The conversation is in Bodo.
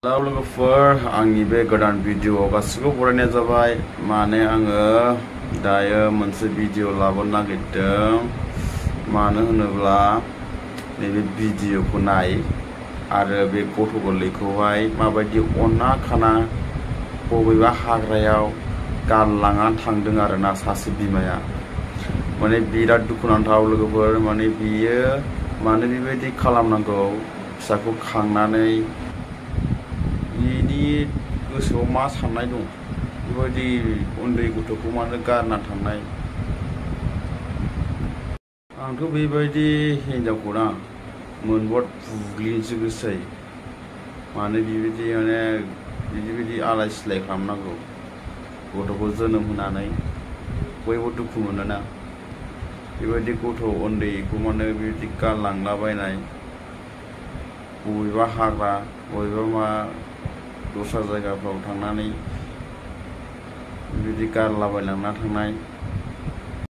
हेलौ लोगोफोर आंनि बे गोदान भिडिअ गासिबो बरायनाय जाबाय माने आङो दायो मोनसे भिडिअ लाबोनो नागिरदों मानो होनोब्ला नैबे भिडिअखौ नाय आरो बे गथ' गोरलैखौहाय माबायदि अना खाना बबेबा हाग्रायाव गारलांना थांदों आरोना सासे बिमाया माने बिराद दुखुनांथाव लोगोफोर माने बियो मानो बेबायदि खालामनांगौ फिसाखौ खांनानै बिनि गोसोआव मा साननाय दं बेबायदि उन्दै गथ'खौ मानो गारना थांनाय आंथ' बेबायदि हिनजावखौ ना मोनबा बुग्लिनोसो गोसो जायो मानो बेबायदि माने बिदि आलाय सिलाय खालामनांगौ गथ'खौ जोनोम होनानै बयबो दुखु मोनोना बेबायदि गथ' उन्दैखौ माने बेबायदि गारलांलाबायनाय बबेबा हाग्रा बबेबा मा दस्रा जायगाफ्राव थांनानै बिदि गारलाबायलांना थांनाय